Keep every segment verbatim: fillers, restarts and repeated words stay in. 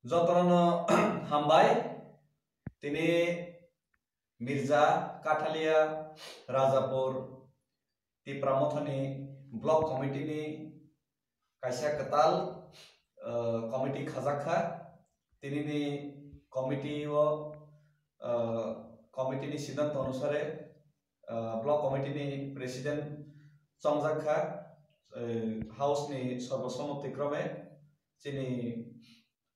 Jotono hambai. Tini Mirza Kathalia Rajapur Tipra Mothani Block Committee ni kaisa kwtal, uh, committee khajak kha. Tini ni committee o, uh, committee ni siddhanto onusare, uh, Block Committee ni president chongjak kha, uh, house ni sarbasammotikrome chini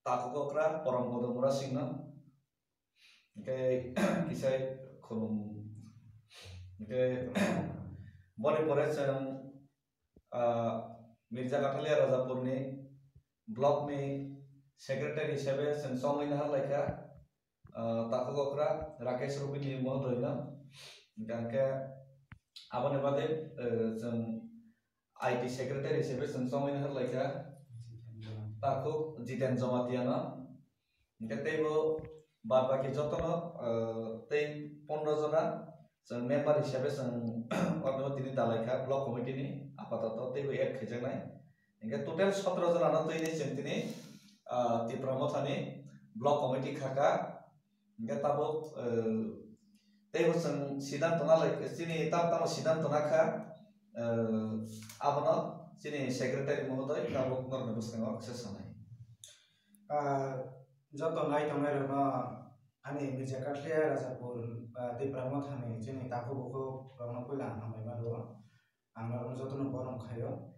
takhuk okra Porom Podo Murasingno. Hingke kisai khulum. Hingke boni pore chwng, ah, Mirza Kathalia Rajapurni block ni secretary hisabe chwng chongwi naharlaikha, ah, takhuk okra Rakesh Rupini mohodoino. Hingke aboni bade, eh, chwng I T secretary hisabe chwng chongwi naharlaikha takhuk Jiten Jamatia no. Hingke teibo bad baki jotono, eh, tei pondro jona chwng member hisabe chwng orno tini dalaikha block committee ni apatoto teibo add khaijaknai. Hingke total sotro jona no twi ni chwng tini, ah, Tipra Mothani block committee khaka. Hingke tabuk, eh, teibo chwng siddhanto nalai, chini tam tamo siddhanto nakha, eh, abono chini secretary mohodoi tabuk norokni bwskango kisa sanai. Ah, joto nai tongnai rokno ani Mirza Kathalia Rajapur, ah, Tipra Mothani chini takhuk bukhuk rokno puila ang hambai ma rwo. Ang norokno jotono borom khaio.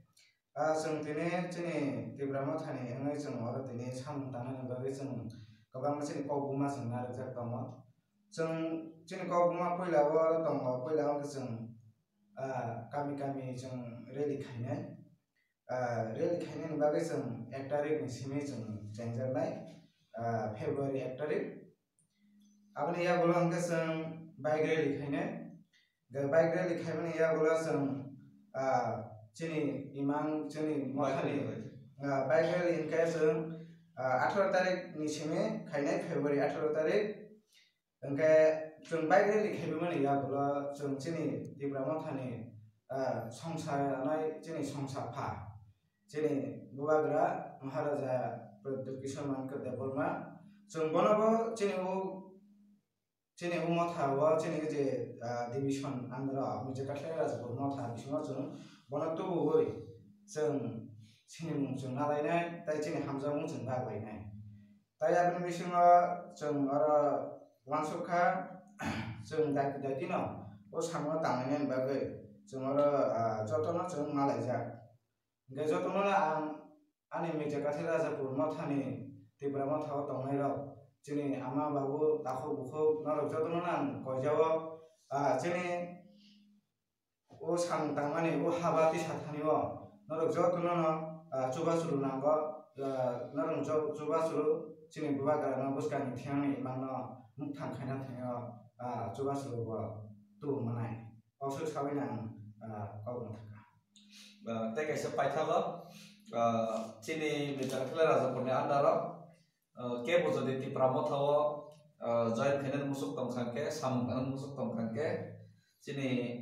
Ah, chwng tini chini Tipra Mothani wngwi chwng oro tini samung tangnani bagwi chwng kwbangma chini kokbuma chwng narwkjak tongo. Chwng chini kokbuma puila o tongo, puila o khe chwng, ah, kami kami chwng rally khainai. Ah, rally khainani bagwi chwng ek tarikni simi chwng chengjaknai, ah, February ek tarik. Aboni yagulo hwnkhe chwng bike rally khainai. Hwnkhe bike rally khaimani yagulo chwng, ah, chini imang, chini mothani, ah, bike rally hwnkhe chwng, ah, atharo tarik ni simi khainai, February atharo tarik. Hwnkhe chwng bike rally khaimani yagulo chwng chini Tipra Mothani, ah, songsa nai chini songsa pha. Chini bubagra Maharaja Pradyut Kishore Manikya Debbarma, chwng bono bo chini o, chini o motha o, chini je, ah, division under o, Mirza Kathalia Rajapur motha bisingo chwng bono tubuwi chwng sinimung chwng nalainai, tei chini hamjakmung chwng baglainai. Tei aboni bisingo chwng oro uansuk kha, chwng daki daki no o samung tangnaini bagwi chwng oro, ah, jotono chwng malaijak. Hingke jotono ang ani Mirza Kathalia Rajapur mothani Tipra motha o tongnai rok, chini ama babu takhuk bukhuk norok jotono ang koijao, ah, chini o samung tangmani o haba tisa thani o norok jotono no, ah, chubachu rw nango, ah, norok jo-, chubachu rw chini bubagra no bwskang ni thengni imang no mukthang khaina thangwi o, ah, chubachu rw bo tubu manai. Kosok sawi nang, ah, kok wng thangkha. Ah, tei kaisa paithago, ah, chini Mirza Kathalia Rajapur ni under o, ah, kebo jodi Tipra motha o, ah, join khainani musuk tong kha khe, samung tangnani musuk tong kha khe, chini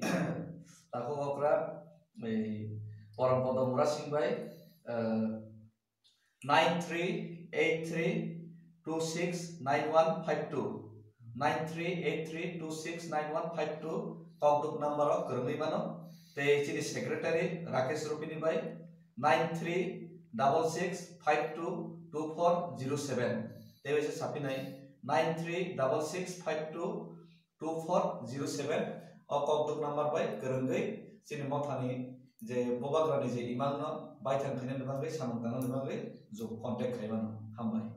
takhuk okra, ei, Porom Podo Murasing bai, ah, nine three eight three two six nine one five two, nine three eight three two six nine one five two, kokduk number o kwrwngwi mano. Tei chini secretary Rakesh Rupini bai nine three double six five two two four zero seven. Tei waisa sapinai nine three double six five two two four zero seven. O kokduk number bai kwrwngwi chini mothani je bubagrani je imangno baithang khainani bagwi samung tangnani bagwi jok contact khai mano. Hambai.